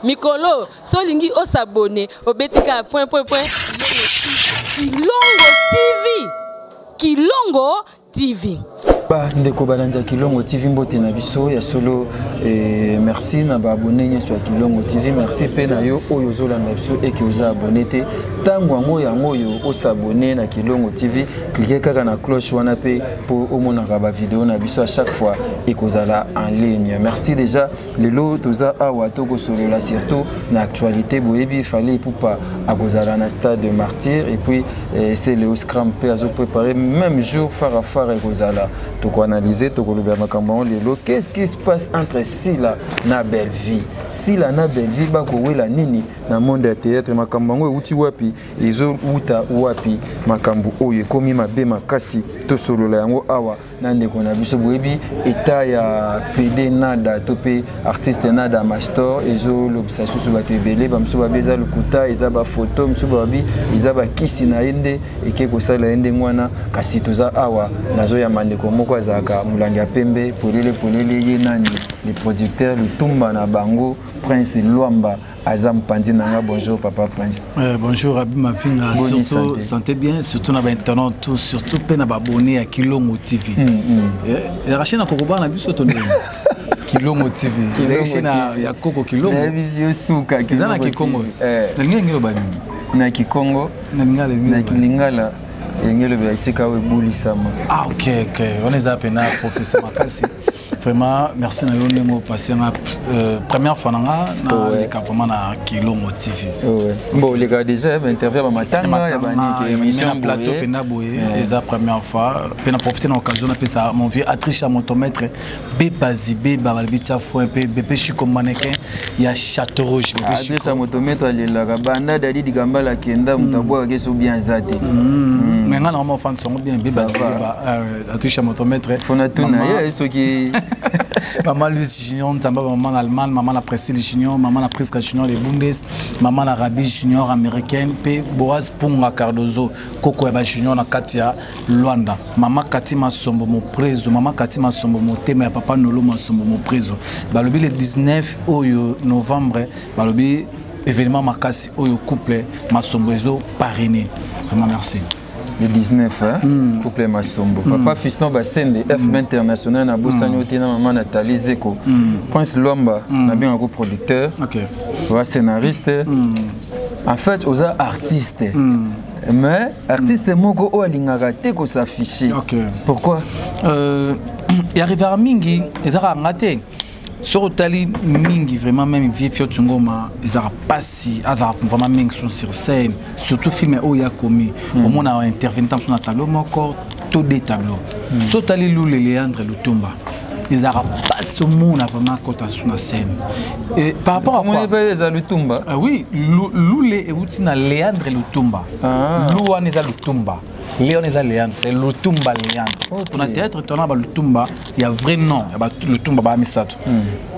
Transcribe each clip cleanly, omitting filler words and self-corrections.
Mikolo so olingi o s'abonner obeti kaka point point point Kilongo TV Kilongo TV. Ba ndeko balandi ya Kilongo TV, mbote na biso ya solo eh, merci na ba abonné nyonso ya Kilongo TV, merci pe na yo oyo ozolanda biso eke oza abonné te. Ntango yango yango oyo osabonne na Kilongo TV, cliquez kaka na cloche wana pe po omonaka ba video na biso à chaque fois ekozala en ligne. Merci déjà. Lelo toza awa tokosolola surtout na actualité. Boyebi Fally Ipupa akozala na stade de Martyr et puis eh, c'est Léo Scram pe azo préparer même jour fara fara ekozala. Tokoanalyser, tokolobela makambo yango lelo. Qu'est-ce qui se passe entre Sila na Bellevue? Sila na Bellevue bakowela nini na monde ya théâtre? Makambo yango euti wapi? Ezowuta wapi? Makambo oyo ekomi mabe makasi, tosolola yango awa na ndeko na biso. Boyebi etat ya PD Nada to pe artiste Nada Mastor ezolobisa susu bato ebele. Bamosusu babi eza lokuta, eza bafoto, mosusu babi eza bakisi na ye nde eke kosala ye ndenge wana. Kasi toza awa, nazoyamba ndeko moko azalaka molangi ya pembe polele polele. Ye nani? Le producteur Lutumba na bango, Prince Luamba, aza mopanzi na nga. Bonjour papa Prince. Bonjour Abi Mavinga, surtout santé. Santé bien, surtout na ba internautes tout, surtout pe na ba abonnés ya Kilongo TV. Eh, chaîne na kokoba na biso to ndenge. Kilongo TV. Ezali chaîne ya Koko Kilongo. Nayebisi yo suka. Eza na Kikongo. Na linga ngelo ba nini? Na Kikongo. Na lingala. Na Kilingala. Elingi elobela esika oyo ebulisama. Ah ok. Wana eza pena professeur makasi. Vraiment merci na yo ndenge opasi nga première fois na nga naleka vraiment na Kilongo TV. Bon, oleka déjà bainterview ya bamatanga ya baniki émission na plateau mpena boye eza première fois. Mpe na profite na occasion napesa mon vieux Atricha motomètre Bebazi Beba balobi tia foin mpe Bebe Chiko mannequin ya Château Rouge. Atricha motomètre alelaka banda Dadi Dikambala akenda, moto abwakaki so bien aza te. Mais nga na mama fan songo bien Bebazi Beba Atricha motomètre. Fona tuna ye soki. Maman Luis Junior Nzamba, maman na Allemagne, maman na Priscille Junior, maman na Prisca Junior les Bundes, maman na Rabi Junior américaine, pe Boaz Punga Cardozo, koko ya ba Junior na kati ya Luanda, maman Kati Masombo Moprezo, maman Kati Masombo motema ya papa Nolo Masombo Moprezo. Balobi le 19 oyo novembre, balobi événement makasi oyo couple Masombo ezo parrainer. Vraiment merci. Le 19, hein? Couple Masombo. Papa Fiston Bastende, FB International, na bosani ote na maman Nathalie Zeko. Prince Luamba, na bien ko producteur. Oza scénariste. En fait, oza artiste. Mais artiste moko oyo alingaka te ko s'afficher. Pourquoi? Yarivaka mingi ezalaka nga te. Soki otali mingi vraiment même vie Fiot Ngoma ezalaka pasi, azalaka vraiment mingi sur scène, surtout film oyo ya komi omona intervenir ntango na tableau moko to deux tableaux. Soki otali Lule Léandre Lutumba, ezalaka pasi omona vraiment akota sur na scène. Et par rapport à quoi? Eza Lutumba. Ah oui, Lule euti na Léandre Lutumba. Lu wana eza Lutumba, Léon eza Léandre, c'est Lutumba Léandre. Na théâtre tona ba Lutumba ya vrai nom ya ba Lutumba ba misato.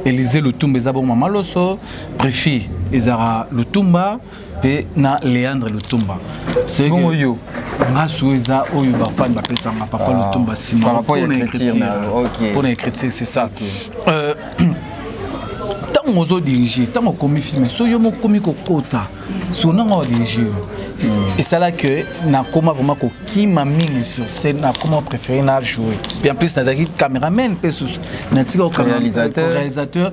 Élysée Lutumba eza bongo mama Loso, Préfi ezalaka Lutumba mpe na Léandre Lutumba. C'est bongo yo. Nga so eza oyo bafani bapesanga papa Lutumba nsima. Par rapport ya écriture na yo. Mpona écriture, c'est ça. Ntango ozodirige, ntango okomi film, so yo mokomi kokota so nanga odirige yo, esala que nakoma vraiment kokima mingi sur scène, nakoma préféré na jouer. Puis en plus nazalaki caméraman mpe susu natika réalisateur. Réalisateur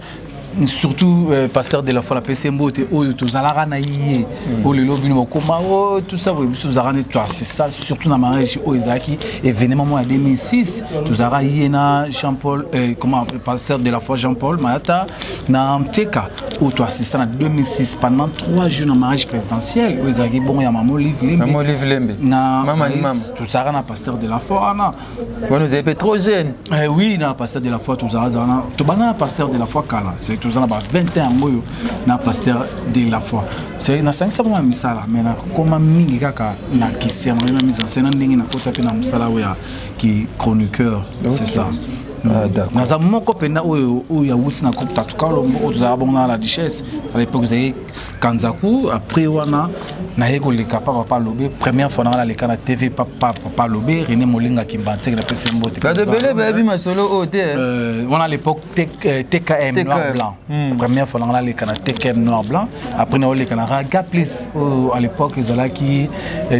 surtout pasteur de la foi napesi ye mbote oyo tozalaka na ye oyo lelo bino bakoma o tout ça boye. Biso tozalaka nde toassista surtout na mariage oyo ezalaki événement moko ya 2006. Tozalaka ye na Jean Paul, comment, pasteur de la foi Jean Paul Mayata na Mteka oyo toassista na 2006 pendant 3 jours na mariage présidentiel oyo ezalaki bongo ya Mama Olive Lembe. Mama Olive Lembe. Na Mama ni mama. Tozalaka na pasteur de la foi wana. Wana ozali mpe trop jeune. Eh oui, na pasteur de la foi tozala na tobanda na pasteur de la foi kala, c'est tozala ba 20 ans yango oyo na pasteur de la foi. C'est nasangisa bongo na misala, mais nakoma mingi kaka na kiserme na mise en scène na ndenge nakota mpe na mosala oyo ya ki chroniqueur, c'est ça. Ah, d'accord. Naza moko mpenza oyo oyo awuti na groupe Tatu Kalombo oyo tozalaka bongo na la duchesse à l'époque ezalaki Kanzaku. Après wana naye koleka pa papa Lobe, première fois nanga naleka na TV papa papa Lobe René Molinga Kimbantseke, napesi ye mbote. Bato ebele bayebi masolo oyo te. Wana à l'époque TKM noir blanc. Première fois nanga naleka na TKM noir blanc. Après naoleka na Raga Plus oyo à l'époque ezalaki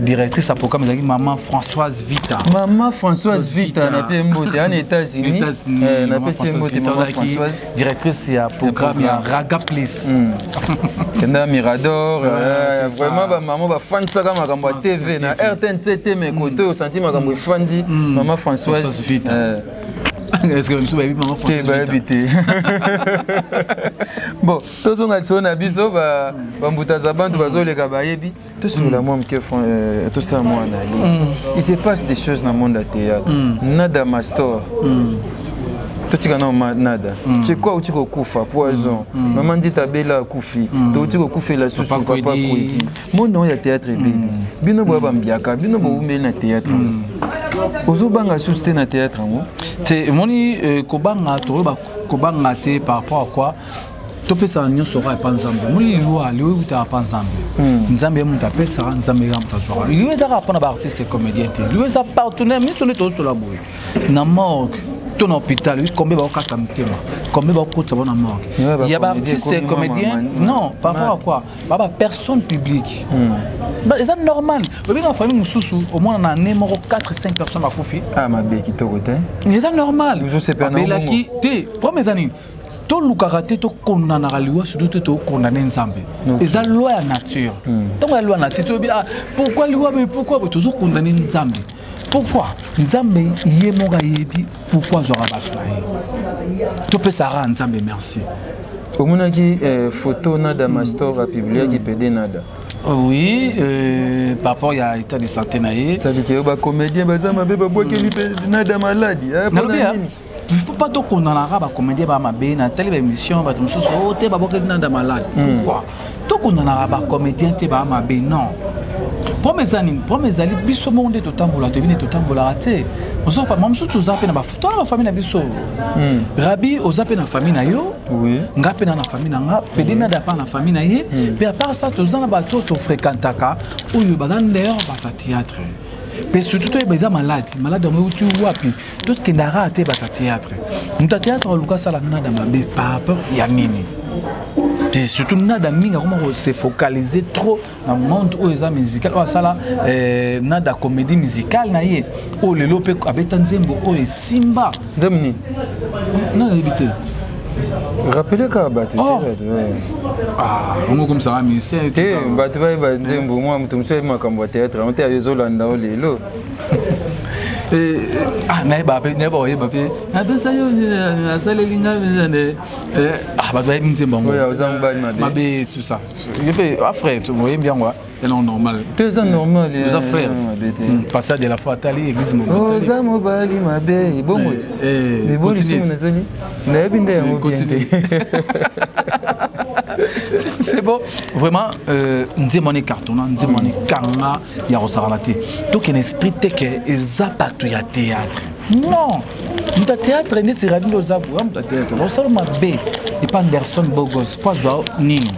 directrice ya programme ezalaki maman Françoise Vita. Mama Françoise Vita, nape mbote ana États-Unis. États-Unis. Napesi ye mbote, mama Françoise. Directrice ya programme ya Raga Plus. Kenda Mirador. Ouais, c'est ça. Vraiment bamama bafandisaka makambo ya TV na RTNC te, mais kote osanti makambo efandi, mama Françoise. Françoise Vita. Est-ce que mosusu bayebi mama te Françoise Vita? Bayebi te. Bon, tozonga lisolo na biso. Bambuta za bantu bazoleka bayebi. Tosolola mwa moke, tosala mwa analyse. Il se passe des choses na monde ya théâtre. Nada Mastor, totika nao nada Tsheko auti kokufa poison, mama Ndita Bela akufi, touti kokufela susu Papa papa Kwedi. Kwedi. Monde oyo ya théâtre ebebi. Bino boya bambiaka, bino bowumbeli na théâtre, ozobanga susu te na théâtre yango? Te, emoni kobanga, toloba kobanga te. Par rapport à quoi? Topesaka nyonso kaka epa Nzambe. Moni liwa, liwa eutaka pa Nzambe. Nzambe ye moto apesaka, Nzambe ye moto azwaka. Liwa eza kaka mpona baartiste comédien te, liwa eza partenaire nyonso. Nde tozosola boye na morgue to na hôpital, oui, combien bakokata motema, combien bakokotisa bao na morgue? Ouais, Ya bacomédien baartiste ekomi comédien mwa non, par rapport à quoi? Ba bapersonne publique. Eza normal. Oyebi, na famille mosusu omona na année moko 4 5 personnes bakufi. Ah, mabe, kitoko te. Eza normal. Ozosepela na Babelaki te. Problème eza nini? Tolukaka te, tokondanaka liwa, surtout te tokondane Nzambe. Eza loi ya nature. Ntango ya loi ya nature, toyebi, ah, pourquoi liwa? Mais pourquoi boye tozokondane Nzambe? Pourquoi? Nzambe ye moko ayebi pourquoi azwaka bato na ye. Topesaka Nzambe merci. Omonaki photo Nada Mastor apubliaki, pede Nada? Oui, par rapport ya état de santé na ye. Sadike oyo bacomédien baza mabe, babwakeli mpe Nada maladi. Nalobi ya il faut pas tokondanaka bacomédien baa mabe. Natali baémission, bato mosusu o te babwakeli Nada malade. Pourquoi tokondanaka bacomédien te baa mabe? Non, problème eza nini? Problème ezali biso moko nde totambola, toyebi nde totambolaka te. Ma mosusu toza mpe na tona bafamille na biso. Rabi, oza mpe na famille na yo. Nga mpe na na famille na nga, pede nada apa na famille na ye mpe. À part ça, toza na bato oyo tofréquentaka oyo baza d'ailleurs bato ya théâtre mpe. Surtout toyeba eza maladi, maladi yango euti wapi. Tokendaka te bato ya théâtre. Moto ya théâtre aluka asala Nada mabe par rapport ya nini te? Surtout Nada mingi akoma se focaliser trop na monde oyo eza musical, oyo asala Nada comédie musicale na ye oyo lelo mpe abeta nzembo oyo esimba. Nzembo nini? Nayebi te. Rappele kaka bato. Oh. Te, bato, ouais. Ah, ongo komisaka musicien. Te, bato bayeba nzembo. Mwa moto mosusu ayebi makambo ya théâtre yango te, ezolanda o lelo. Ah, nayeba mpe, nayeba oyeba mpe, napesa yo, nasaleli nga nde. Ah, bato bayebi nzembo yango. Oyo oza mobali mabe. Mabe, tout ça. Ye mpe a frère, oyebi yango, eza normal. Te, eza normal. Oza frère. Mabe te. Pasteur de la foi atali église. Oza mobali mabe, ebongo te. Ebongo lisumu nazali nayebi nde yango bien te. C'est bon, vraiment. Nzembo wana ecartonna, nzembo wana ekanga ya kosakana te. Tokende esprit te ke eza bato ya théâtre. Non, moto ya théâtre neti Rabi nde oza boya, moto ya théâtre osala mabe epa Anderson Bogos po azwa nini?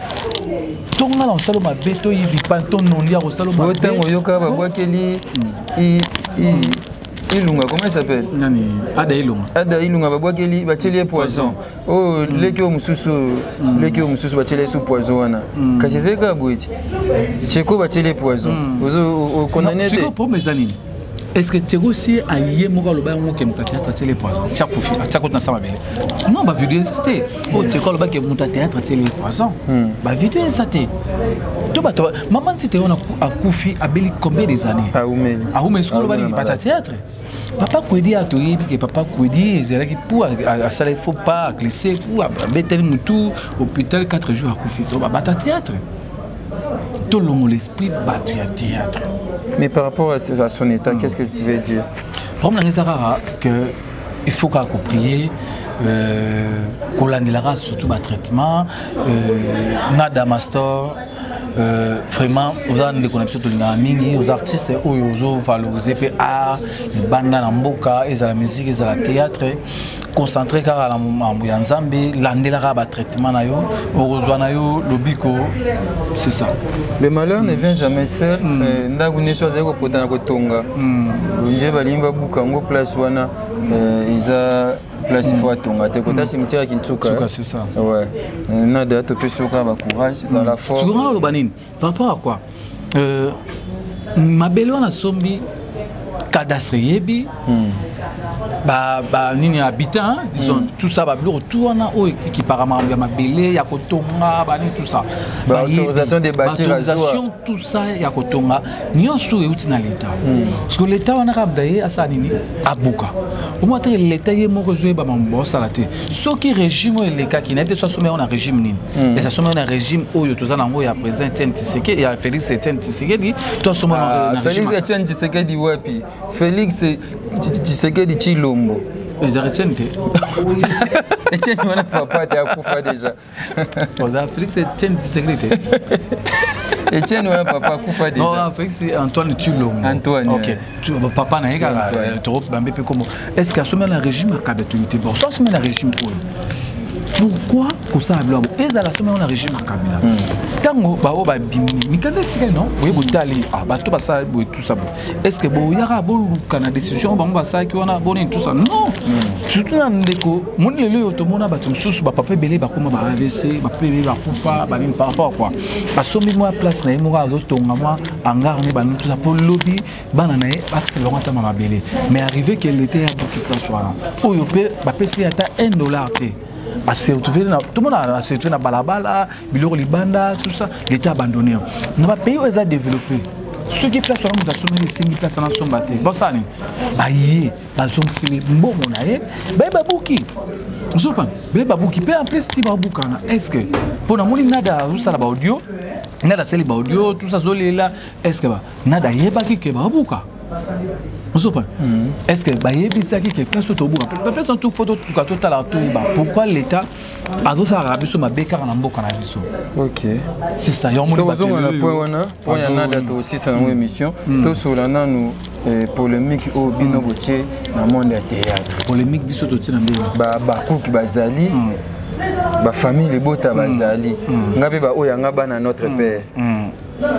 To nga na kosala mabe, to yivi pa to nondi ya kosala mabe. Ntango oyoka babwakeli Ilunga, comment il s'appelle? Nani? Ada Ilunga. Ada Ilunga, babwakeli, batieli ye poison. Oyo leki oyo mosusu, oyo leki oyo mosusu, batieli ye su poison wana. Kasi ezali kaka boye ti Cheko batieli ye poison, okondane te. Sikoyo problème eza nini? Est ce que Tiego si aye moko aloba yango ke moto ya théâtre atieli poison, tia kufi, atia koti na sa mabele? Non, bavideo eza te oyo Tiego alobaki moto ya théâtre atieli poison. Bavideo eza te. To bato, mama Ntite wana akufi, abeli combien des années? Aumeli. Aumeli. Soki oloba nini? Bato ya théâtre, papa Kwedi, a toyebi ke papa Kwedi ezalaki pour asala faux pas, aglisse ku, abeteli motu, hôpital 4 jours, akufi. To bato ya théâtre, tolongola esprit bato ya théâtre. Mais par rapport à son état, qu'est-ce que tu veux dire? Problème na nga eza kaka que il faut kaka koprier, kolandelaka surtout batraitement. Nada Mastor, vraiment oza ndeko na biso, tolingaka mingi. Oza artiste oyo ozovalorize mpe art libanda na mboka, ezala musique, ezala théâtre. Concentré kaka na mambo ya Nzambe, landela kaka batraitement na yo, okozwa na yo lobiko, c'est ça. Le malheur ne vient jamais seul. Ndako nyonso azali kopota na kotonga, nje balingi babuka yango. Place wana eza place faut atonga te, kota cimetière ya Kinsuka. Suka, c'est ça. Ouais, nada, topesi yo kaka bacourage, ezala fort. Sikoyo nga oloba nini par rapport à quoi? Mabele wana asombi, cadastre yebi ba nini, habitant, disons, tout ça, babiloko tout wana oyo ekipaka makambo ya mabele ya kotonga, banini, tout ça. Ba autorisation de bâtir. Autorisation, tout ça ya kotonga nyonso euti na l'État, parce que l'État wana kaka ye asala nini? Abuka omwa te. L'État ye moko ezoyeba makambo baosala te. Soki régime oyo elekaki, nayebi te so asombi yango na régime nini. Eza asombi yango na régime oyo toza nango ya président Etienne Tshisekedi, ya Félix Etienne Tshisekedi, to asombi yango Ah, na Félix régime Etienne Tshisekedi wapi? Félix Tshisekedi Tshilombo. Eza Etienne te. Etienne wana papa te, akufa déjà. Oza Félix Etienne Tshisekedi te. Etienne wana papa akufa Non, déjà. Félix Antoine Tshilombo. Antoine, Ok. ouais. Papa na ye kaka Antoine. Tokobambe mpe kombo. Est ce que asombi na régime ya Kabila te? Bon, so asombi na régime oyo, pourquoi kosala biloko ezala asombi yango na régime ya Kabila? Ntango baoyo babimi, mikanda etikali, non? Boye botali, ah, bato basala boye, tout ça boye, est ce que boyaka boluka na décision oyo bango basalaki wana, bonini, tout ça? Non, surtout na ndeko moni lelo oyo tomona bato mosusu, bapapa ebele bakóma ba AVC, bapapa ebele bakufa, banini, par rapport à quoi? Basombi mwa place na ye moko, azotonga mwa hangar ne, banini, tout ça, mpo lobi bana na ye batikela bango ata ma mabele. Mais arrivé ke l'État ya buki place wana oyo mpe bapesi ye ata 1 dollar te, ase retrouve na, tomona ase retrouve na balabala, biloko libanda, tout ça, l'État abandonné. Na bapays oyo eza développé, soki place wana moto asombeli, esengi place wana asomba te, bosala nini? Baye bazongiseli mbongo na ye, baye babuki, ozopana, baye babuki mpe. En plus ti babukana, est ce que mpo namoni Nada azosala baaudio, Nada asali baaudio, tout ça, azolela, est ce que Nada ayebaki ke babuka? Ozopana, est ce que bayebisaki ke place oyo tobuka, place tout? Faut totuka, totala, toyeba pourquoi l'État azosalaka biso mabe kaka na mboka na biso. C'est ça yango. Tozonga na point wana, point ya Nada, tosisa nango émission. Tosola nanu polémique oyo bino botie na monde ya théâtre. Polémique biso totie na ndenge? Bakuki bazali, bafamille libota bazali, nga mpe baoyo yanga bana notre père.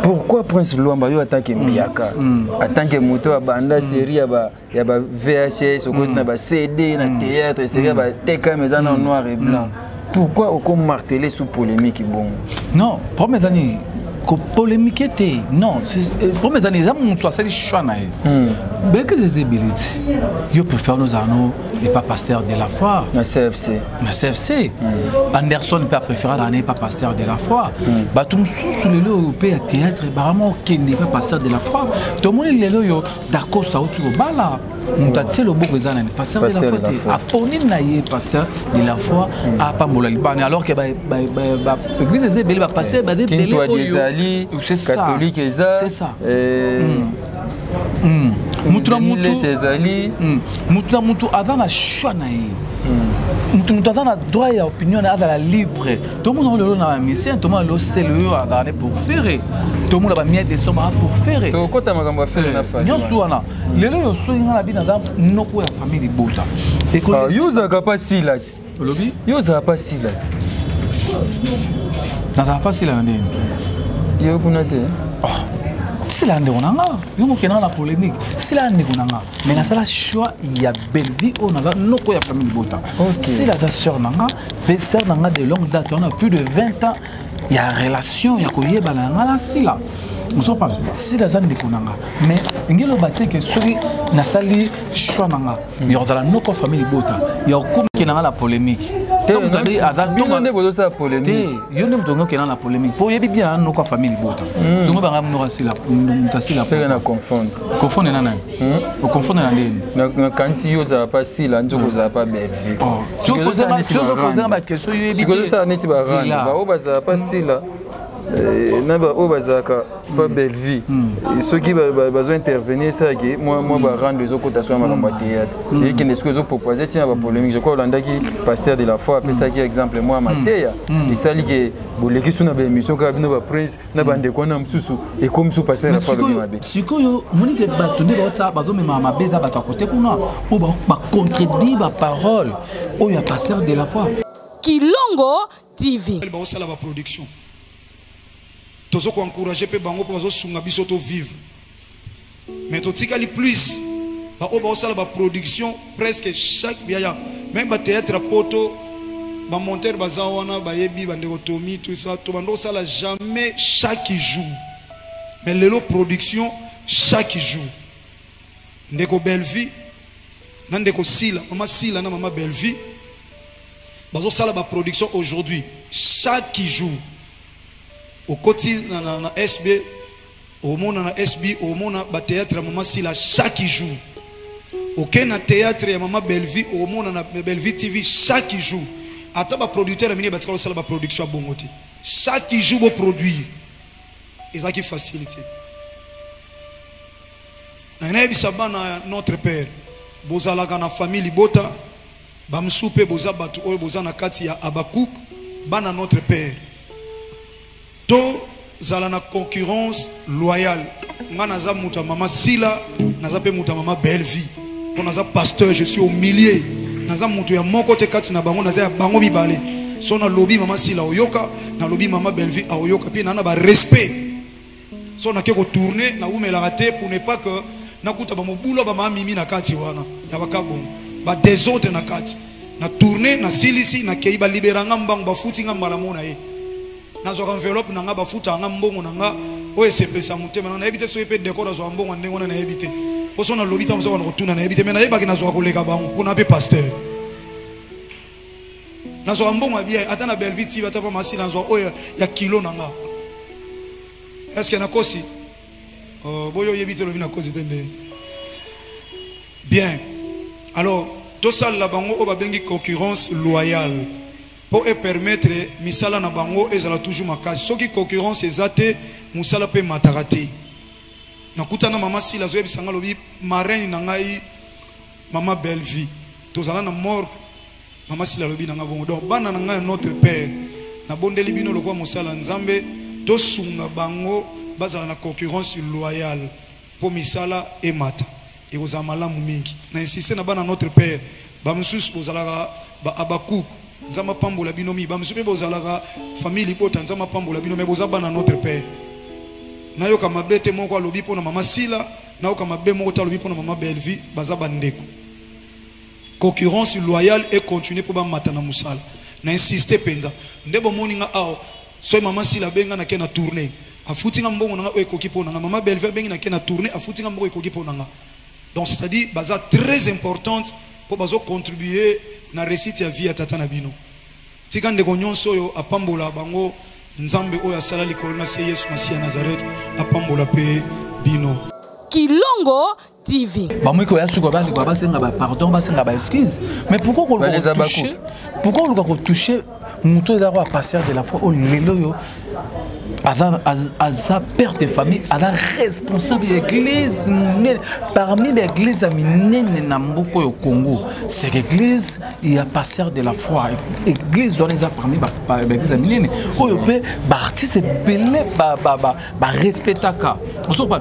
Pourquoi Prince Lwamba, yo atanke mbiaka, atanke moto abanda série ya ba VHS, okoti na ba CD na théâtre, série ya batekam eza na noir et blanc, pourquoi okomarteler sous polémique bongo? Non, problème eza nini? Kopolémique te, non. Problème eza nini? Eza moto asali choix na ye. Baeglise eza ebele ti yo préfère nozala no epa pasteur de la foi. Na CFC. Na CFC. Anderson mpe apréféré azala na epa pasteur de la foi. Bato mosusu lelo oyo mpe ya théâtre barama okende epa pasteur de la foi. Tomoni lelo oyo Dacosta auti kobala, moto atie loboko eza nani? Pasteur de la Pasteur foi de la te. foi. Aponi na ye pasteur de la foi apambola libana, alors que baeglise eza ebele, bapasteur baza ebele. Kintwadi Oyo ezali. C'est ça. Catholique eza. C'est ça. Mutu na mutu Denis ezali. Mutu na mutu aza na choix na ye. Mutu aza na droit ya opinion na ye, azala libre. Tomona lelo na bamisien, tomona lelo sele oyo azala ne pour Ferre, tomona bamia décembre aza pour Ferre. Tokota makambo ya Ferre na Fally. Nyonso wana lelo oyo, soki nga na bino aza noko ya famille libota. Ah, yo ozalaka pa sila ti. Olobi? Yo ozalaka pa sila ti. Nazala pa sila na ndenge? Yo kuna te. Oh, sila ndeko na nga, yo mokendanga na polémique. Sila ndeko na nga, mais nasala choix ya Bellevie oyo naza noko ya famille libota. Sila aza sœur na nga, mpe sœur na nga de longue date wana, plus de 20 ans ya relation ya koyebana ya nga na Sila. Ozopana, Sila aza ndeko na nga, mais engeli oba te ke soki nasali choix na nga ya kozala noko ya famille libota, ya kokomike na nga na polémique. Bino nde bozosala polémique. Te, yo nde moto okenda na polémique mpo oyebi bien na noko ya famille libota. Songo banga noko asila, moto asila. Seke na confondre. Confondre na nani? Oconfondre na ndeni? Nakanisi yo ozala pa Sila, nzoka ozala pa Bellevue. Soki ozopose baquestion, yo yebi. Sikoyo ozosala neti barande, baoyo bazala pa Sila. Na baoyo bazalaka pa Bellevue, soki bazo intervenir, esalaki mwa barando ezokota so ya makambo ya théâtre, ekende soki ezopropose ntina bapolémique. Je crois olandaki pasteur de la foi, apesaki exemple mwa mateya, esali ke boleki so na baémission kaka bino baprince na bandeko wana mosusu, ekomi so pasteur de la foi alobi mabe. Sikoyo monike bato nde baotsa bazomema mabe, eza bato ya kote kuna oyo bacontredire baparole oyo ya pasteur de la foi. Kilongo TV. Baosala baproduction, tozo koencourage mpe bango mpo bazosunga biso tovivre, mais totikali plus baoyo baosala baproduction presque chaque yaya, même bathéâtre ya poto, bamonteur baza wana, bayebi bandeko tomi, tout ça. Tobanda osala jamais chaque jour, mais lelo production chaque jour. Ndeko Bellevie na ndeko Sila, mama Sila na mama Bellevie bazosala baproduction aujourd'hui chaque jour. Okoti na SB, omona na SB, omona bathéâtre ya mama Sila chaque jour. Oke na théâtre ya mama Bellevie, omona na Bellevie TV chaque jour. Ata baproducteur ya minene batikala kosala baproduction ya bongo te. Chaque jour boproduire, ezalaki facilité. Na nayebisa bana ya notre père, bozalaka na famille libota, bamosusu mpe boza bato oyo boza na kati ya Abakuk. Bana notre père, tozala na concurrence loyale. Nga naza moto ya mama Sila, naza mpe moto ya mama Bellevie, mpo naza pasteur, je suis au milieu. Naza moto ya moko te kati na bango, naza ya bango mibale. So nalobi mama Sila oyoka, nalobi mama Bellevie aoyoka, mpe naa na barespect. So nake kotourne, nawumelaka te pour ne pas que nakuta bamobulu, bamama mimi na kati wana ya bakabongo, badésordre na kati. Na tourne, nasilisi, nakei, balibera nga mbango, bafuti nga mbala mo na ye, nazwaka enveloppe na nga, bafutaka nga mbongo na nga oyo esepelisa motema na nga. Nayebi te soki mpe décor azwaka mbongo ya ndenge wana, nayebi te. Mpo so nalobi ntango mosusu na kotuna, nayebi te, mais nayebaki nazwaka koleka bango mpona mpe pasteur. Nazwaka mbongo ya bien, ata na Bellevue TV, ata mpa masi, nazwa oyo ya kilo na nga. Est ce que nakosi? Boyo oyebi te, olobi nakosi te nde bien. Alors tosalela bango oyo babengi concurrence loyale mpo epermettre misala na bango ezala toujours makasi. Soki concurrence eza te, mosala mpe emataka te. Nakutana mama Sila, azoyebisa nga, alobi marraine na ngai mama Bellevie, tozala na morgue. Mama Sila alobi na nga bongo. Donc bana na ngai ya notre père, nabondeli bino lokola mosala ya Nzambe, tosunga bango bazala na concurrence loyale mpo misala emata, ekozala malamu mingi. Na insiste na bana notre père, bamosusu bozalaka ba Abakuk, Nzambe apambola bino mingi. Bamosusu mpe bozalaka famille libota, Nzambe apambola bino, mais boza bana notre père. Nayoka mabe te moko alobi mpo na mama Sila, nayoka mabe moko te alobi mpo na mama Bellevie. Baza bandeko. Concurrence loyale et continue mpo bamata na mosala. Na insiste mpenza nde bomoni nga awa. Soki mama Sila abenga, nake na tourne, afuti nga mbongo na nga oyo ekoki mpo na nga. Mama Bellevie abengi, nake na tourne, afuti nga mbongo ekoki mpo na nga. Donc c'est-à-dire baza très importante mpo bazocontribue na réussite ya vie ya tata na bino. Tika ndeko nyonso oyo apambola bango, Nzambe oyo asala likolo na se, Yesu Masiya Nazareth, apambola mpe bino. Kilongo TV. Bamoki koya suka, baluka basenga bapardon, basenga baexcuse, mais pourquoi koluka Baleza kotouche? Pourquoi oluka kotouche moto eza koya pasteur de la foi oyo lelo oyo aza père de famille, aza responsable ya église monene, parmi baéglise ya minene na mboka oyo Congo? C'est église ya pasteur de la foi. Église wana eza parmi baéglise ya minene oyo mpe baartiste ebele barespectaka. Osopa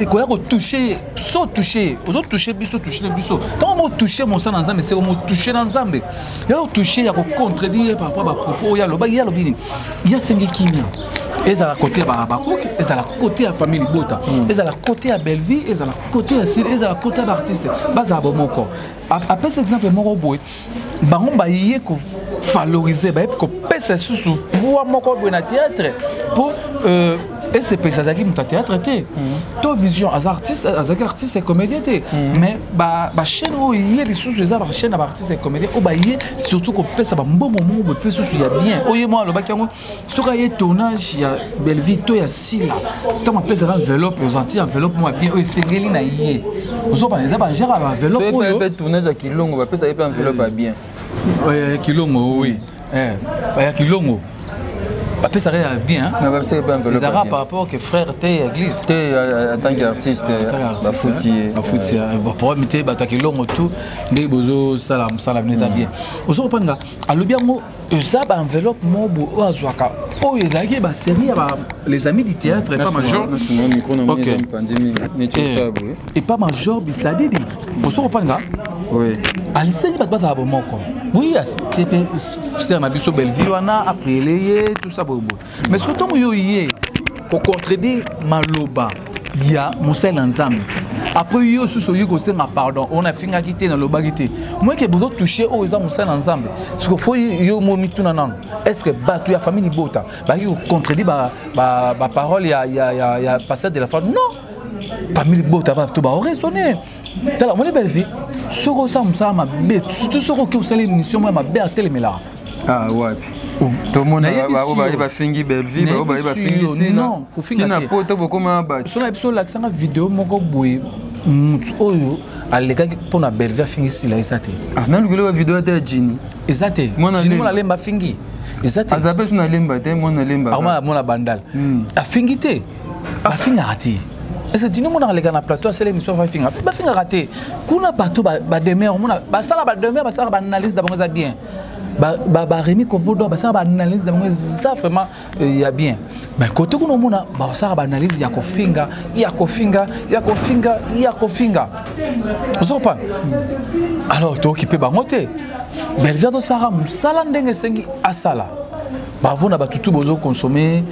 ekoya kotouche, so touche, ozotouche biso, touche na biso. Ntango motouche mosala na Nzambe, seko motouche na Nzambe, ya kotouche, ya kocontredire par rapport bapropos oyo aloba. Ye alobi nini? Ye asengi kimia, ezala côté ya bakoki, ezala côté ya famille libota, ezala côté ya Bellevie, ezala côté ya Sile, ezala côté ya baartiste, bazala bomoko. Apesa exemple moko boye: bango baye kovalorize, baye kopesa lisusu poids moko boye na théâtre, mpo esepelisa. Azalaki moto ya théâtre te, to vision aza artiste, azalaki artiste et comédien te, mais bachaîne oyo ye lisusu eza bachaîne ya baartiste et comédien oyo baye surtout kopesa bambongo moko boye mpe lisusu ya bien. Oyo ye moko alobaki yango, soki aye tournage ya Bellevie to ya Sila, ntango apesaka enveloppe, ozanti enveloppe moko ya bien oyo esengeli na ye. Ozobana eza bagere ya baenveloppe oyo. Mpe tournage ya Kilongo, bapesa ye mpe enveloppe ya bien. Kilongo, oui, ya Kilongo. Bapesaka ya bien. Non, bapesaka pe enveloppe. Ezalaka par rapport que frère te ya église. Te en tant qu'artiste bafuti ye. Bafuti ye. Problème te bato ya kilongo tout nde bozosala mosala bino eza bien. Ozo comprendre nga alobi yango eza ba enveloppe moko boye oyo azwaka oyo ezalaki ba série ya ba les amis du théâtre epa major. Ok. Epa major bisadidi. Ozo comprendre nga? Oui. Alisengi bato bazala bomoko. Oui, atie mpe sœur na biso Bellevue wana apriele ye tout ça boye boye. Mais soki ntango yo ye kocontredire maloba ya mosali na Nzambe, après yo susu oyi kosenga pardon, oyo nafingaki te, nalobaki te, moyeke bozotouche oyo eza mosali na Nzambe. Siko fo yo mo mituna nano, est ce que bato ya famille libota bayaki kocontredire baparole ya pasteur de la foi? Non, famille libota bato baoraisonne. Tala omoni belle vie, soki osala mosala mabe, surtout soki oke osala émission moko ya mabe, atelemelaka. Ah, wapi tomona baoyo baye bafingi Bellevue, baoyo baye bafingi Sila, tina poto bokoma bato. So na biso olakisanga video moko boye, motu oyo alekaki mpo na Bellevue afingi Sila, eza te. Ah, nalukeli ba video ata ya Jini. Eza te. Jini mwana lemba afingi eza te. Aza mpe so na lemba te, mwana lemba. Akoma mwana bandal afingi te, bafingaka te. Est-ce que dino mona aleka na plateau asala émission bafinga? Bafingaka te kuna. Bato bademeure omona basala bademeure, basalaka baanalyse na bango eza bien. Baremi Kovodo basalaka baanalyse na bango eza vraiment ya bien. Mais côté kuna omona basalaka baanalyse ya kofinga, ya kofinga, ya kofinga, ya kofinga. Ozopana alors tokipe bango te. Bellevue azosalaka mosala ndenge esengi asala. Bravo na bato tout bozoconsommer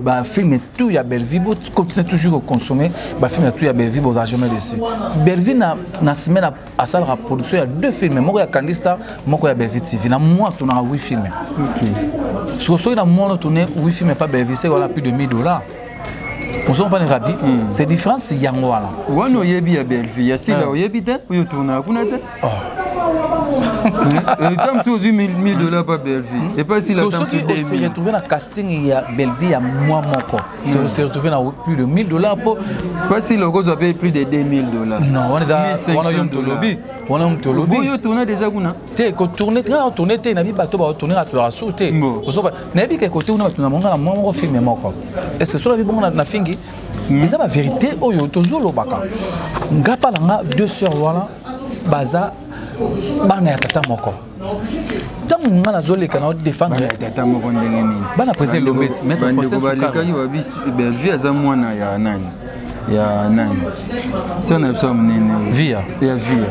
bafilm tout ya Bellevue, bocontinue toujours koconsommer bafilm tout ya Bellevue, boza jamais déçu. Bellevue na semaine asalaka production ya deux films, moko ya Candy Star, moko ya Bellevue TV. Na mois tonaka 8 films. Siko soki na mois tourne 8 films pas Bellevue, c'est wana plus de 1000 $. Ozo comprendre rabi, c'est différence yango wana. Wana oyebi ya Bellevue, ya Sila oyebi te, oyo tournaka kuna te. Ta mosusu ozwi 1000 $ pa Bellevue, epa Sila ta soki ose retrouve na casting ya Bellevue ya mois moko, c'est ose retrouve na plus de 1000 $ po pa Sila okozwa mpe plus de 2000 $. Non, wana eza wana yo moto olobi, wana moto olobi. Oyo tourna déjà kuna. Te, kotourne te, nga tourne te. Nayebi bato baotourne, atolaka su te. Nayebi ke kote kuna bato na monga na mwa moko film moko. Est ce que so nayebi bongo na fingi? Eza bavérité oyo tozolobaka. Nga mpa na nga, deux sœurs wana baza bana ya tata moko. Ntango nga nazoleka na odéfendre tata moko ndenge nini? Bana président Elombe, maître Faustin. Balekaki babi Bellevue aza mwana ya nani, ya nani, sœur na biso ya monene. Via. Ya Via.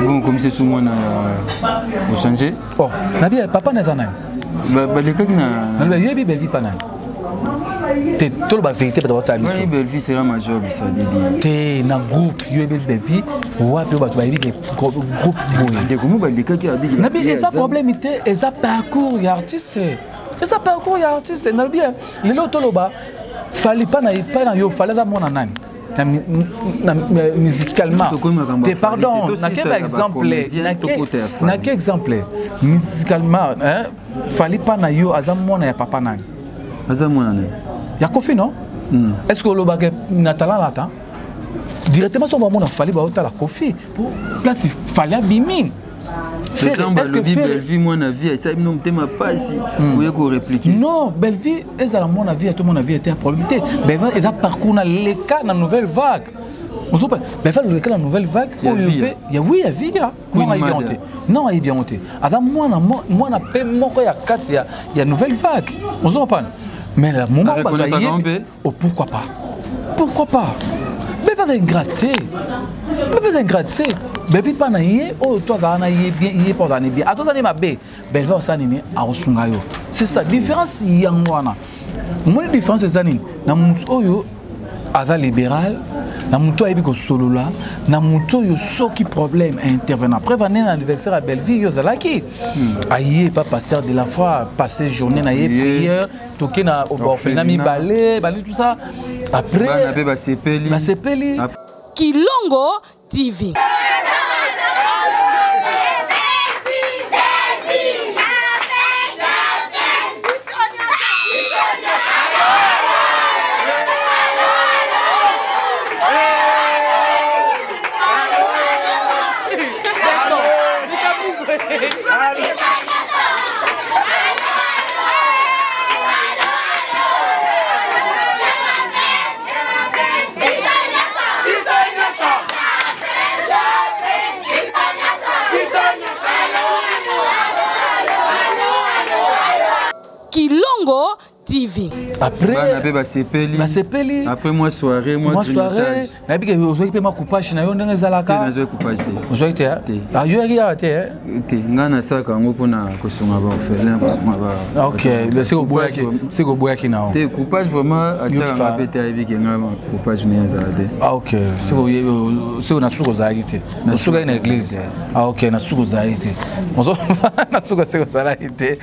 Bon, comme c'est mwana ya ochange. Oh, nabi papa na eza nani? Balekaki na Nalobi yebi Bellevue pa nani te. Toloba vérité, bato batala biso. Bellevue sera major Bisadidi. Te, na groupe yo yebi Bellevue wapi oyo bato bayebi ke groupe boye? Ndeko mo balekaki abiki. Nabi eza problème te, eza parcours ya artiste, eza parcours ya artiste. Nalobi lelo toloba Fally pa na pa na yo, Fally aza mwana nani na musicalement? Te, pardon, nake ba exemple, nake exemple musicalement, hein. Fally pa na yo aza mwana ya papa nani? Aza mwana nani? Ya Kofi, non? Est ce que olobaka na talent lata directement so bamona Fally, baotala Kofi po place Fally abimi? Balobi Bellevue mwana vie, esali bino motema pasi, oye korépliquer. Non, Bellevue ezala mwana vie to mwana vie ete ya problème te. Bellevue eza parcours na leka na nouvelle vague. Ozopa Bellevue leka na nouvelle vague oyo mpe ya oui, ya vie ya non, ayebi yango te. Non, ayebi yango te. Aza mwana, mwana mpe moko ya kati ya nouvelle vague. Ozopana mais la moment bato bayebi, oh, pourquoi pas, pourquoi pas? Bellevue aza ingrat te, Bellevue aza ingrat te. Bellevue mpa na ye oyo to azala na ye bien, ye mpo azala na bien, ata ozala ne mabe, Bellevue osala nini? Akosunga yo. C'est ça différence yango wana. Omoni différence eza nini? Na motu oyo aza libéral, na motu ayebi kosolola, na motu oyo soki problème intervenant. Après vane na anniversaire ya Bellevue, yo ozalaki aye pa pasteur de la foi, passé journée na ye prière, toke na orphelinat mibale bali, tout ça. Après bana mpe basepeli. Basepeli. Kilongo TV. TV. Après bana mpe basepeli. Basepeli. Après mwa soirée, mwa soirée, nayebi ke ozwaki mpe mwa coupage na yo ndenge ezalaka. Nazwaki coupage te. Ozwaki te? Te. Yo yaki awa te? Te, ngai nasalaka yango mpona kosunga baorphelin, kosunga ba. Ok, seke oboyaki na yo. Te, coupage vraiment atiaka nga mpe te, ayebi ke ngai coupage ne ezala te. Ah ok, seke na suka ozalaki te, osukaki na église. Ah ok, na suka ozalaki te, na suka seke ozalaki te.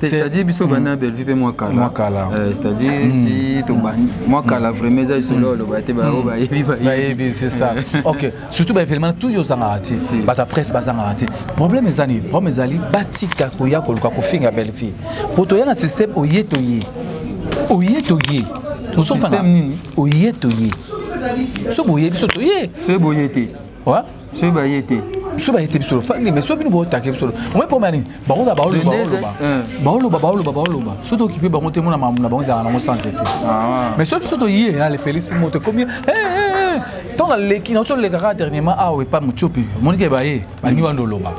C'est-à-dire biso bana Bellevue mpe mwa kala. Mwa kala. C'est-à-dire ti tobandi mwa kala vraiment, eza lisolo oloba te, bao bayebi. Bayebi, c'est ça. Ok, surtout baévénement tout yo ozangaka te, bato ya presse bazangaka te. Problème eza nini? Problème ezali batika koya koluka kofinga Bellevue po toya na système oye toye oye toye. Système nini? Oye toye, so boye biso toye. Soki boye te? Soki baye te? So baye te, biso lofandi, mais so bino bootake biso omoi mpo mani bango baoloba baoloba baoloba baoloba, so tokipe bango te, mona makambo na bango ezalaka nango sans effet. Mais so biso toye, alepelisi moto ekomi ntango naleki nauti olekaka dernièrement awa epa Mutiopi, omonike baye balingi wana oloba,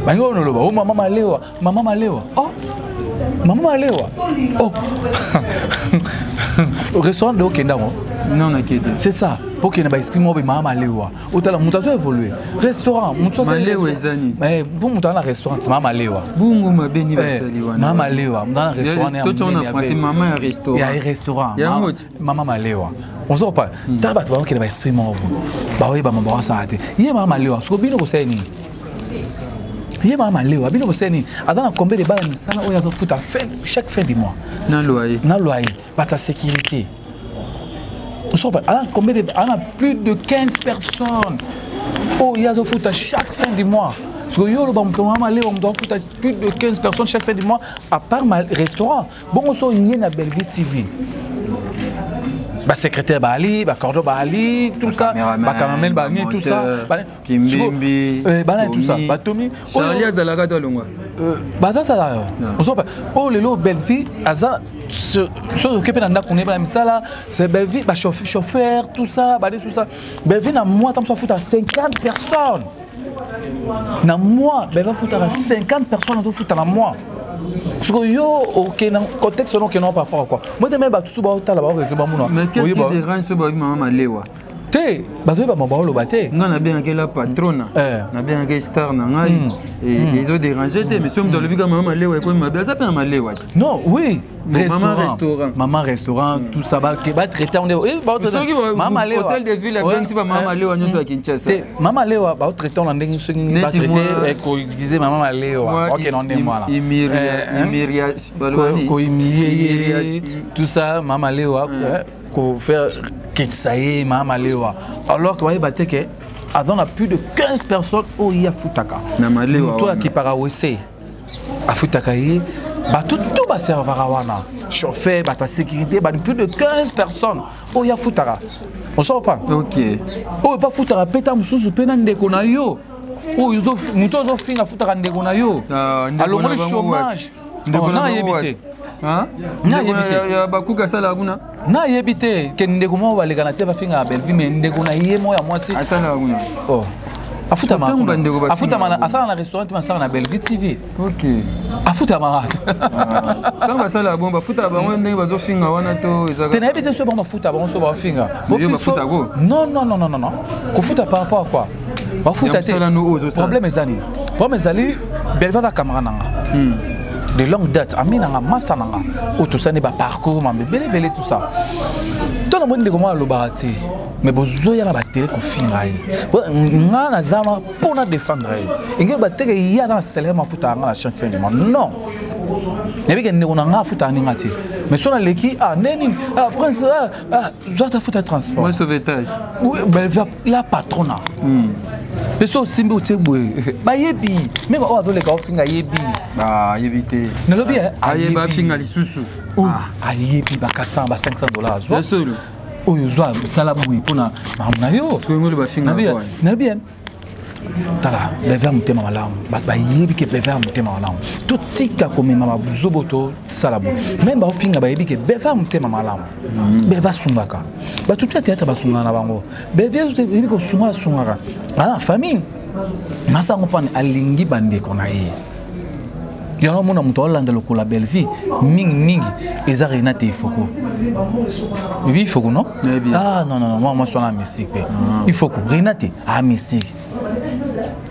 balingi wana oloba o mama malewa, mama malewa, oh mama malewa, oh restaurant de okenda ngo. Non, nakei te. C'est ça, po okende baesprit moko boye, mama malewa, otala moto azo évolue restaurant, moto Malewa eza nini? Mpo moto aza na restaurant, mama malewa. Bungu mabe ni basali wana? Mama malewa, moto aza na restaurant. Totia na français, mama ya restaurant. Ya restaurant. Yango ti. Mama malewa, ozopa tala bato bakokende baesprit moko boye, baoyeba mama basala te. Ye mama malewa, soko bino kosala nini? Ye mama malewa, bino kosala nini? Aza na combien de bana misala oyo azofuta chaque fin du mois? Na loyer. Na loyer, bato ya sécurité. Aza combien de, aza na plus de 15 personnes oyo azofuta chaque fin du mois. Soki yo oloba moto mama malewa, moto afuta plus de 15 personnes chaque fin du mois à part ma restaurant, bongo so ye na Bellevue TV, basecrétaire baali, bacordo baali, tout ça, bacameraman bani, tout ça. Kimbimbi. Bana, tout ça, batomi. Charlie azalaka to alongwa? Bazazala ozopa oyo lelo Bellevue aza, soki oke mpe na ndako ne bana misala, c'est Bellevue, bachauffeur, tout ça, bani, tout ça. Bellevue na mois ta mosu afuta 50 personnes na mois. Bellevue afutaka 50 personnes, azofuta na mois. Soki yo okende na contexte wana, okende par rapport à quoi? Moi te, me bato so baotala baoreseau bamona. Mais qu'est-ce qui dérange so babi mama malewa? Te, bazoyeba ma baoloba te. Nga nabengaki la patrona, nabengaki star na ngai, ezodérange te. Mais soki moto alobi ka mama malewa, ekomi mabe? Aza mpe na malewa te. Non, oui. Maman restaurant. Maman restaurant, tout ça, batraité. Soki hôtel de ville abengisi bamama malewa nyonso ya Kinshasa. Mama malewa, baotraité na ndenge soki batraité koutiliser mama malewa, okende na ndenge wana kohumilie ye, tout ça, mama malewa, kofaire kitisa ye mama malewa, alors que bayeba te ke aza na plus de 15 personnes oyo ye afutaka. Na malewa. Moto akipaka wese afutaka ye, bato to baservaka wana, chauffeur, bato ya sécurité, bani, plus de 15 personnes oyo afutaka, osopa. Oyo mpe afutaka mpe ta mosusu mpe na ndeko na yo oyo moto azofinga, afutaka ndeko na yo, alongoli chômage. Nayebi te. Nayebi te. Bakuka asalaka kuna? Nayebi te ke ndeko moko balekana te, bafingaka Bellevue, mais ndeko na ye moko ya mwasi. Asalaka kuna? Oh. Afutama, asala na restaurant te, asala na Bellevue TV. Afutamaka. Ntango basalaka bongo, bafutaka bango ndenge bazofinga wana to? Te, nayebi te so bango bafuta bango, so bafinga. Non, non, non, non, non, kofuta par rapport à quoi? Bafuta te. Problème eza nini? Problème ezali Bellevue aza camarade nanga de longue date, ami nanga, masa nanga oyo tosali baparcours mambe ebele, tout ça. To namoni ndeko moko alobaka te, mais bozoya na batele kofinga ye. Nga naza wana mpo na défendre ye. Engeli bateke ye aza na salaire, mafuta yanga na chaque fin du mois. Non, nayebi ke ndeko na nga afutaka ndenge te, mais so naleki, ah nde nini, ah prince, ah ah, zwa tafuta transport. Moi sauvetage. Oui, ben, la patrona mpe so osimbi otie boye, bayebi meme oyo azoleka ofinga, yebi. Ayebi te. Nalobi. Ayeba afinga lisusu. Ayebi ba 400, ba 500 dollars azwa oyo ozwa, osala boye mpona makambo na yo. Nalobi, tala Beve motema malamu, bato bayebi ke Beve motema malamu. Totika komema bazobo, tosala boye, meme baofinga bayebi ke Beve motema malamu. Beve asungaka bato tu ya théâtre, basungaka na bango. Beve yebi kosunga, asungaka, aza na famille masango mpani, alingi bandeko na ye. Yango mona moto alanda lokola Bellevue mingi mingi eza Renate Ifoko. Oui, Ifoko non? Ah non non non, moi moi suis un mystique pe. Ifoko Renate ah mystique.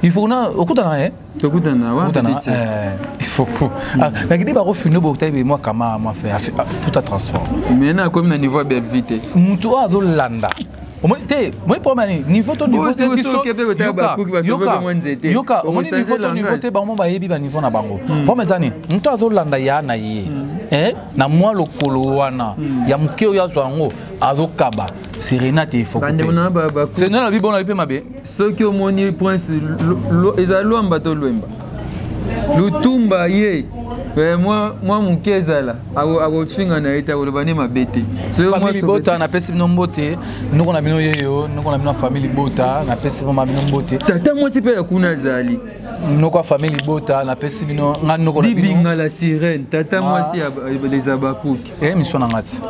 Ifoko na okutana eh? Tokutana wa okutana eh Ifoko. Ah, nakidi ba refino bo tabe moi kama moi fait futa transport. Mais na komi na niveau Bellevue te. Mutu azo landa. Omoni te, omoni problème nini? Niveau to niveau te biso. Yoka, yoka, omoni niveau to niveau te bango bayebi ba niveau na bango. Problème eza nini? Mutu azolanda ya na ye. Eh, na mwa lokolo wana ya moke oyo azwa yango azokaba. C'est Renate il faut. Bandeko na ba ba. C'est na bi bona bi mabe. Soki omoni prince eza lwamba to lwemba. Lutumba ye. Mwa mwa moke ezala akofinga na ye te, akoloba nde mabe te. Famille Libota, napesi bino mbote, noko na bino yeyo, noko na bino famille Libota, napesi mama bino mbote. Tata mwasi mpe ya kuna azali. Noko ya famille Libota, napesi bino nga noko na bino. Dibinga la sirène, tata mwasi ya les Abakouk. Eh, mission na ngati.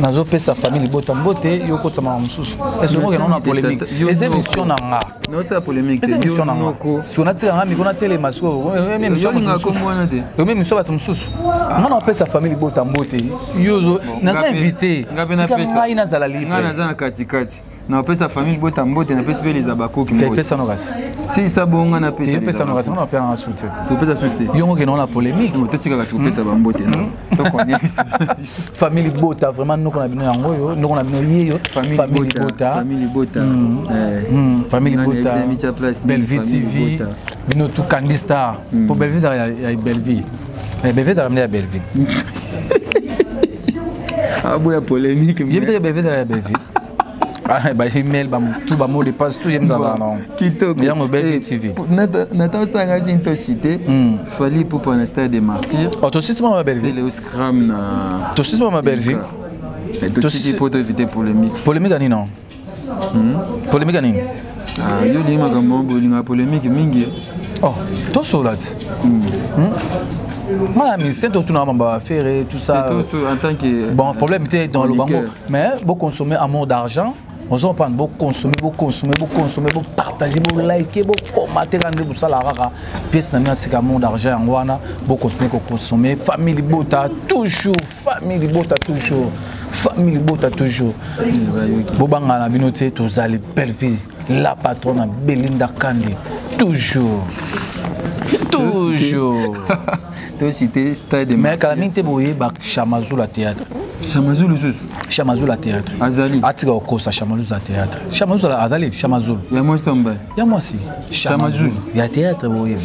Nazopesa famille Libota mbote, yo kotsa mama mosusu. Est-ce que na polémique? Eza mission na nga. Naotala polémique. Eza mission na nga. Soki natika nga miko natelema sikoyo. Mission bato mosusu. Nga napesa famille Libota mbote. Yo naza invité. Tika ngai nazala libre. Nga naza na katikati. Napesa famille Libota mbote, napesi mpe les Abakoki mbote. Pesa no kasi. Si sa bonga napesa. Yo pesa no kasi, nga napesa nga soutien. Topesa soutien te. Yo ngoke na polémique. Totika kasi kopesa ba mbote. Famille Libota vraiment noko na bino yango yo, noko na bino yeyo. Famille Libota. Famille Libota. Famille Libota. Bellevue TV. Bino tout Candy Star. Pour Bellevue ya Bellevue. Bellevue ya Bellevue. Aboya polémique. Yebi Bellevue ya Bellevue. Ah, ba email ba tout ba mot de passe tout yem dans non. Kitoko. Yango Bellevue TV. Nathan Sanga si to cité. Fally Ipupa na stade des Martyrs. Oh, to cité ma Bellevue. C'est le Scram na. To cité ma Bellevue. To cité pour éviter polémique. Polémique ani non. Polémique ani. Ah, yo linga makambo bolinga polémique mingi. Oh, to solat. Moi, mais c'est tout na ba faire et tout ça. En tant que bon problème était dans le bango, mais bon consommer amour d'argent. On s'en prend, bon consommer, bon consommer, bon consommer, bon partager, bon liker, bon commenter, rendre pour ça la rara. Pièce na c'est amour d'argent en wana, bon continuer à consommer, famille Libota toujours, famille Libota toujours, famille Libota toujours. Bobanga na bino te tozali belle vie, la patronne Belinda Kandi toujours. Toujours. To cité stade mais kala mingi te boye ba Chamazula théâtre. Chamazulu susu. Chamazula théâtre. Azali. Atika okosa Chamazula théâtre. Chamazula azali Chamazulu. Ya mwasi to mobali? Ya mwasi. Chamazulu. Ya théâtre boyeba.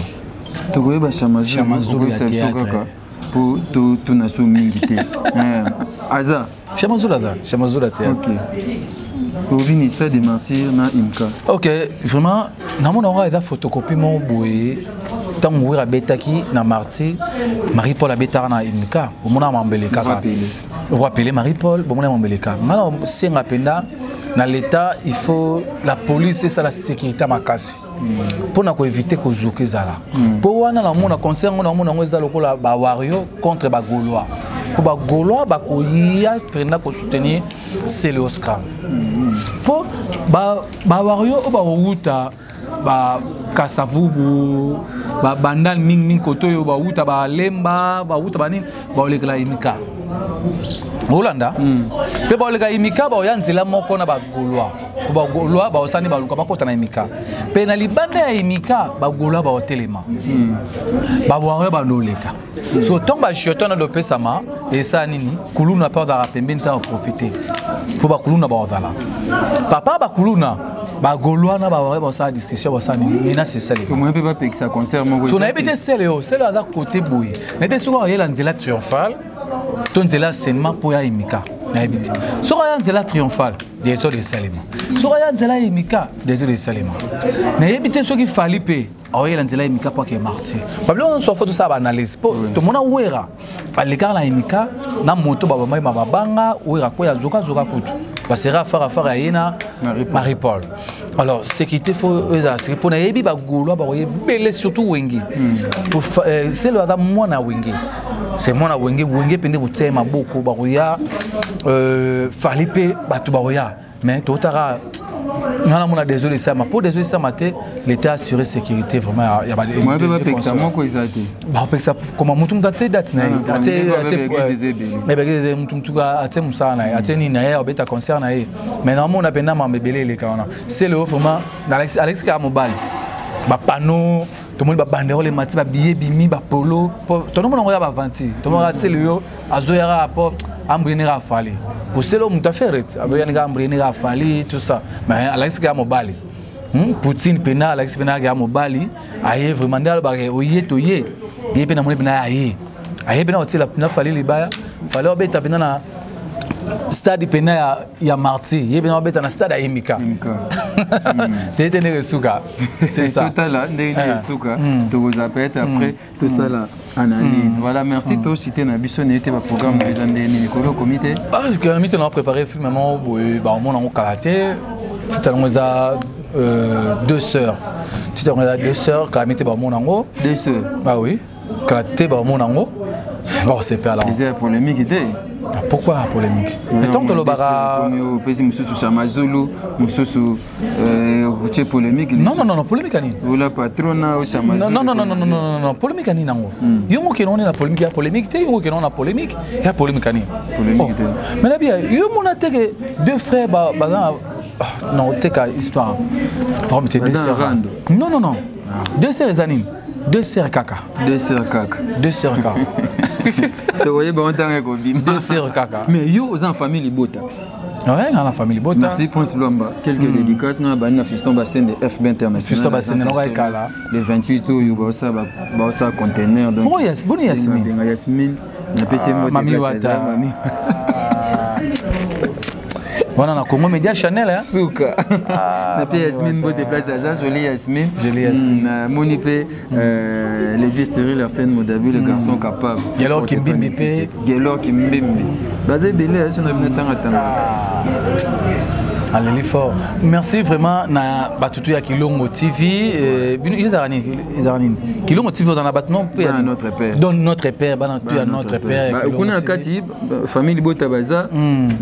Tokoyeba Chamazulu. Chamazulu ya théâtre. Po to tuna so mingi te. Aza. Chamazulu aza. Chamazula théâtre. OK. Obini stade des Martyrs na Imka. OK, vraiment namona ngo eza photocopie mo boye. Ntango Wera abetaki na Martyr, Marie-Paul abetaka na Imka, omona mambele kaka. Roi Pelé, Marie-Paul, bomona mambele kaka. Nga na senga mpenza na l'État, il faut la police esala sécurité makasi. Mpona koevite kozuka ezala. Mpo wana namona concert ngo namona yango eza lokola ba Wario contre ba Gaulois. Mpo ba Gaulois bakoya mpenza kosoutenir Celeo Scram. Mpo ba Wario oyo bakowuta ba Kasavubu, ba Bandal mingi mingi koto oyo bawuta ba Lemba, bawuta ba nini, baolekela Imika. Olanda? Pe baoleka Imika, baoya nzela moko na ba Gaulois. Po ba Gaulois baosani baluka bakota na Imika. Pe na libanda ya Imika, ba Gaulois baotelema. Ba Wario bandoleka. So tant ba jeton na dopesama esa nini, kuluna pe azalaka pembeni ta profiter. Po ba kuluna baozala. Papa ba kuluna ba Gaulois na ba Wario basala discussion basala nini, maintenant c'est ça les. Au moins pe ba pekisa concert moko. So na ebite sele yo, sele aza côté boye. Na ete soki oyela nzela triomphale, to nzela seulement po ya Imika. Na ebite. Soki oya nzela triomphale, désolé salema. Soki oya nzela Imika, désolé salema. Na ebite soki Fally pe oyela nzela Imika po ke martyr. Ba biloko nyonso faut tosala ba analyse. Po tomona Wera alekaka na Imika na moto ba bamai mabanga, Wera ko ya zoka zoka kutu. Ba sera fara fara ye na Marie-Paul. Alors sécurité faut eza sécurité pona yebi ba Gaulois ba yebele surtout Wenge. Pour c'est le aza mwana Wenge. C'est mwana Wenge, Wenge pende botia maboko ba koya Fally pe bato ba koya. Mais totara Nga namona désordre esalama mpo désordre esalama te, l'État assuré sécurité vraiment ya Moyen mpe bapekisa moko eza te. Bapekisa koma mutu mutu atie date na ye, atie mutu mutu atie mosala na ye, atie nini na ye, abeta concert na ye. Mais namona mpenza mambo ebele eleka wana. Celeo vraiment alexi kaka mobali, bapano tomoni, babanderole emati, babillet bimi, bapolo tonomona yango ya baventure. Tomonaka Celeo azoyaka mpo ambrini kaka Fally, posele moto afere ti azoyani kaka ambrini kaka Fally, tout ça. Mais alakisi kaka mobali. Poutine mpena alakisi mpena kaka mobali aye vraiment nde alobaka oye toye ye mpe namoni mpena aye mpena kotiela mpena Fally libaya. Fally obeta mpena na stade mpena ya Martyr, ye mpena obeta na stade ya Imika te te ndenge esuka, c'est ça. Totala ndenge esuka, tokozala peut-être après tosala analyse. Voilà, merci. Tocité na biso naye te baprogramme na eza ndenge nini kolo okomi te? Mi te na préparé film moko boye, baomona yango kala te. Titre yango eza Deux Sœurs. Titre yango eza Deux Sœurs. Kala mi te baomona yango. Deux Sœurs. Ah oui, kala te baomona yango, bakosepela. Eza ya polémique te? Pourquoi polémique? Mais tant tolobaka opesi mosusu Shamazulu, mosusu otie polémique. Non, non, non, polémique ani? Ola patrona o Shamazulu. Non, non, non, non, non, non, non, polémique ani nango? Yo mokende oni na polémique ya polémique te, yo mokende na polémique ya polémique ani? Polémique te. Mais na bia yo mona te ke deux frères baza na, non, teka histoire problème te. Deux sœurs, non, non, non, deux sœurs eza nini? Deux sœurs kaka. Deux sœurs kaka. Deux sœurs kaka. Tokoyeba ngo ntango ekobima. Deux sœurs kaka. Mais yo oza na famille libota? Ouais, dans la famille Libota. Merci Prince Luamba. Quelques dédicaces. Nous avons Fiston Bastien de FB International. Fiston Bastien, nous avons Kala. Le 28 oyo baosa conteneur. Donc, oh, yes, bon Yasmine. Benga Yasmine. Na PC Mbote. Mami Wata. Mami. Wana na Congo Media Channel, hein? Suka. Na pe Yasmine Mbote place aza, joli Yasmine. Joli Yasmine. Namoni pe le vieux Cyril Arsène Modabi, le garçon capable. Gelor Kimbimbi pe. Gelor Kimbimbi. Baza ebele so na bino tanga tanga. Aleli fort. Merci vraiment na batutu ya Kilongo TV. Bino ezalaka nini? Ezalaka nini? Kilongo TV ozala na bato non mpe notre père. Don notre père, bana tu ya notre père. Kuna na kati famille libota baza,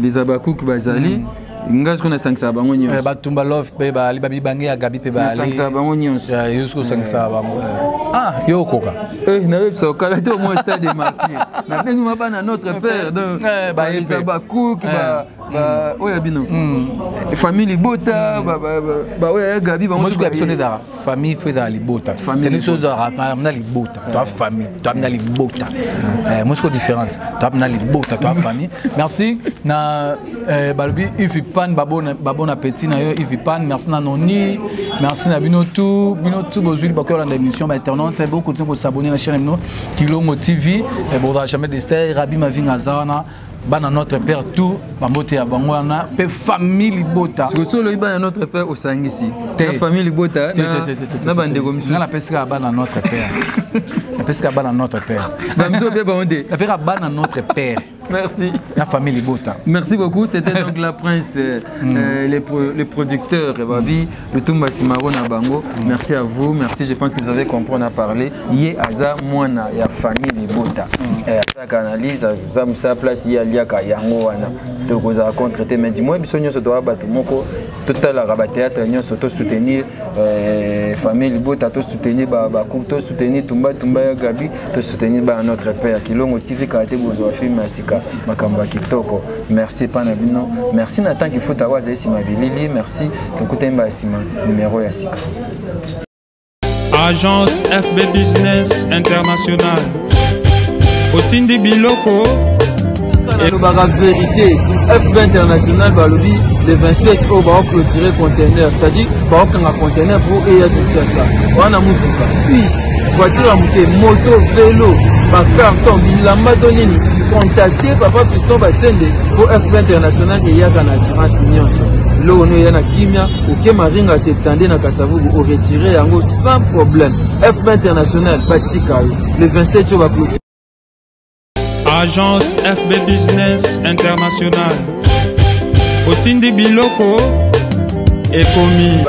les abakouk bazali. Nga sikoyo nasangisaka bango nyonso. Batumba love mpe bali, babibange ya Gabi mpe. Balisangisaka bango nyonso. Yo soki osangisaka bango, ah, yo okoka. Nayebisa okala te omoi stade de Martyr, nabengi ma bana notre père. Donc eza bakouk oyo ya bino famille libota, baoyo ya Gabi. Bango ya biso nde ezalaka famille, fo ezala libota. C'est biso ozalaka na libota, toa famille, toa na libota. Mosiko différence, toa na libota, toa famille. Merci na balobi Ivi Pan, babon appétit na yo Ivi Pan. Merci na Noni, merci na bino tout, bino tout bozwi bakoki olanda émission, bainternaute bokontinue kosabonner na chaîne na bino Kilongo TV, bozala jamais dester. Rabi Mavinga aza wana, bana notre père tout, bambote ya bango wana mpe famille libota. Soki olobi bana notre père, osangisi na famille libota na bandeko misusu. Nga napesi kaka bana notre père, napesi kaka bana notre père. Bamisu obe bango te. Napesi kaka bana notre père. Merci. La famille libota. Merci beaucoup. C'était donc la prince, les producteurs, Babi, le Tumba Simaro na bango. Merci à vous. Merci. Je pense que vous avez compris, on a parlé. Ye aza mwana ya famille libota. Analyse, za musa place ya liaka yango wana. Tokozala contre te, mais du moins biso nyonso toya bato moko, totalaka bathéâtre nyonso, tosoutenir famille libota, tosoutenir bacouple, tosoutenir tumba tumba ya Gabi, tosoutenir bana notre père. Kilongo TV kala te bozwa film ya sika, makambo ya kitoko. Merci epa na bino. Merci na tant kifuta oyo azali nsima bilili. Merci, tokutani ba nsima numéro ya sika. Agence FB Business International, otindi biloko. Alobaka vérité. FB International balobi le 27 oyo baoclôturer conteneur, c'est-à-dire baokanga conteneur po eya Kinshasa wana. Mutuka, bus, voiture ya moke, moto, vélo, bacarton, bilamba to nini, contacte papa Fiston Basende po FB International eyaka na assurance nyonso. Eloko no eya na kimia, oke Maringa 72 na Kasavubu, oretire yango sans problème. FB International batika yo le 27 oyo baclôture. Agence FB Business International, otindi biloko, ekomi.